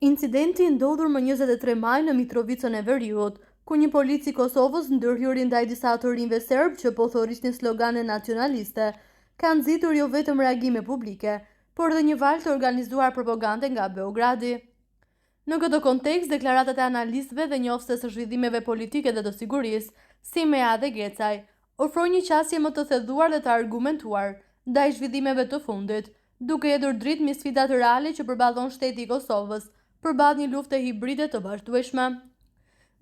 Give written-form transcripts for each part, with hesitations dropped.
Incidenti i ndodhur më 23 maj në Mitrovicën e Veriut, ku një polic i Kosovës ndërhyri ndaj disa të rinjve serbë që po thërrisnin slogane nacionaliste, ka nxitur jo vetëm reagime publike, por edhe një valë të organizuar propagande nga Beogradi. Në këtë kontekst, deklaratat e analistëve dhe njohësve të zhvillimeve politike dhe të sigurisë, si Meha dhe Gecaj, ofrojnë një qasje më të thelluar dhe të argumentuar ndaj zhvillimeve të fundit, duke hedhur dritë mbi sfidat reale që përballon shteti i Kosovës përballë një lufte hibride të vazhdueshme.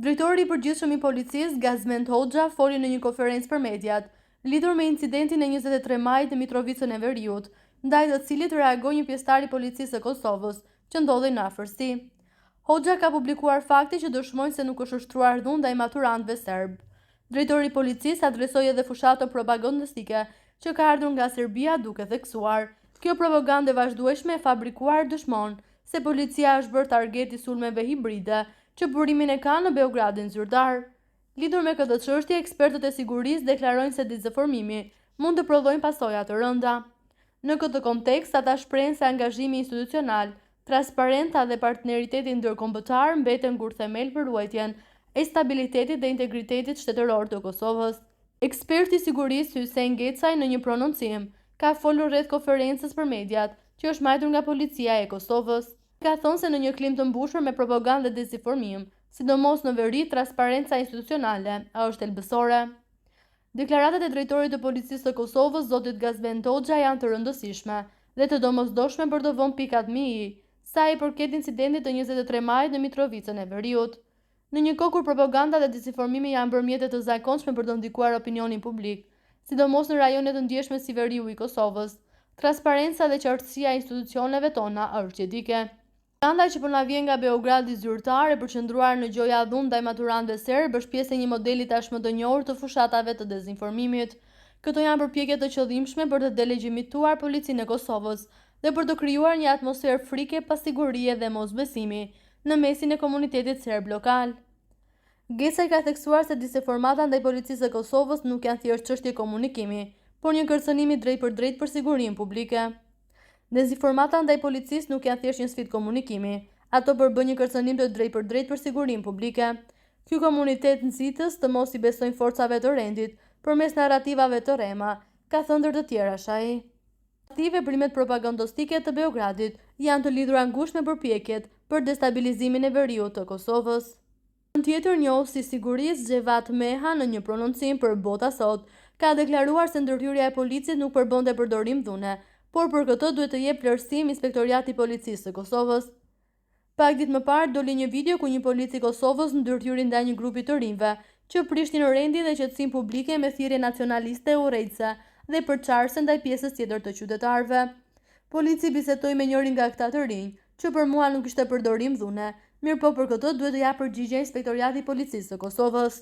Drejtori i Përgjithshëm i Policisë, Gazmend Hoxha, foli në një konferencë për mediat, lidhur me incidentin e 23 majit në Mitrovicën e Veriut, ndaj të cilit reagoi një pjesëtar i Policisë së Kosovës, që ndodhej në afërsi. Hoxha ka publikuar fakte që dëshmojnë se nuk është ushtruar dhunë ndaj maturantëve serbë. Drejtori i Policisë adresoi edhe fushatën propagandistike që ka ardhur nga Serbia duke theksuar, Kjo propagandë e vazhdueshme e fabrikuar dëshmon se policia është bërë target i sulmeve hibride që burimin e ka në Beogradin zyrtar. Lidhur me këtë çështje, ekspertët e sigurisë deklarojnë se dezinformimi mund të prodhojnë pasoja të rënda. Në këtë kontekst, ata shprehen se angazhimi institucional, transparenca dhe partneriteti ndërkombëtar mbeten gurthemel për ruajtjen e stabilitetit dhe integritetit shtetëror të Kosovës. Eksperti i sigurisë, Hysen Gecaj në një prononcim, ka folur rreth konferencës për mediat, që është mbajtur nga Policia e Kosovës. Ka thënë se në një klimë të mbushur me propagandë dhe dezinformim, sidomos në veri, transparenca institucionale është thelbësore. Deklaratat e drejtorit të Policisë së Kosovës, zotit Gazmend Hoxha janë të rëndësishme dhe të domosdoshme për të vënë pikat mbi i, sa i përket incidentit të 23 majit në Mitrovicën e Veriut. Në një kohë kur propaganda dhe dezinformimi janë bërë mjete të zakonshme për të ndikuar opinionin publik, sidomos në rajone të ndjeshme si veriu i Kosovës, transparenca dhe qartësia e institucioneve tona është jetike. Propaganda që po na vjen nga Beogradi zyrtar, e përqendruar në gjoja dhunë ndaj maturantëve serbë, është pjesë e një modeli tashmë të njohur të fushatave të dezinformimit. Këto janë përpjekje të qëllimshme për të delegjimituar policinë e Kosovës dhe për të krijuar një atmosferë frike, pasigurie dhe mosbesimi në mesin e komunitetit serb lokal. Gecaj ka theksuar se dezinformata ndaj policisë së Kosovës nuk janë thjesht çështje komunikimi, por një kërcënim i drejtpërdrejtë për sigurinë publike. Dezinformata ndaj policisë nuk janë thjesht një sfidë komunikimi, ato përbëjnë një kërcënim të drejtpërdrejtë për sigurinë publike. Ky komunitet nxitës të mos i besojnë forcave të rendit përmes narrativave të rrema, ka thënë ndër të tjerash ai. Veprimet propagandistike të Beogradit janë të lidhura ngushtë me përpjekjet për destabilizimin e veriut të Kosovës. Tjetër njohës i sigurisë, Xhevat Meha në një prononcim për Bota Sot, ka deklaruar se ndërhyrja e policit nuk përbënte përdorim dhune, por për këtë duhet të jep vlerësim Inspektoriati i Policisë së Kosovës. Pak ditë më parë doli një video ku një polic i Kosovës ndërhyri ndaj një grupi të rinjve që prishnin rendin dhe qetësinë publike me thirrje nacionaliste urrejtëse dhe përçarëse ndaj pjesës tjetër të qytetarëve. Polici bisedoi me njërin nga këta të rinj, që për mua nuk ishte përdorim dhune, mirëpo për këtë duhet të japë përgjigje Inspektoriati i Policisë së Kosovës.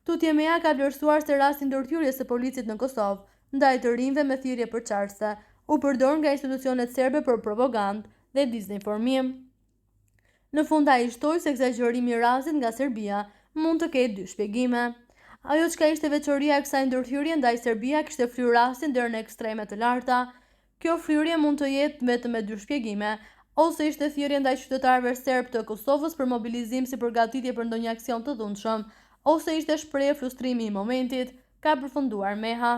Tutje Meha ka vlerësuar se rasti i ndërhyrjes së policit në Kosovë, ndaj të rinjve me thirrje përçarëse, u përdor nga institucionet serbe për propagandë dhe dezinformim. Në fund ai shtoi se ekzagjerimi i rastit nga Serbia mund të ketë dy shpjegime. Ajo çka ishte veçoria e kësaj ndërhyrje ndaj Serbia kishte fryrë rastin deri në ekstreme të larta. Kjo fryrje mund të jetë vetëm me dy shpjegime, ose ishte thirrje ndaj qytetarëve serbë të Kosovës për mobilizim si përgatitje për ndonjë aksion të dhunshëm, ose ishte shprehje frustrimi i momentit, ka përfunduar Meha.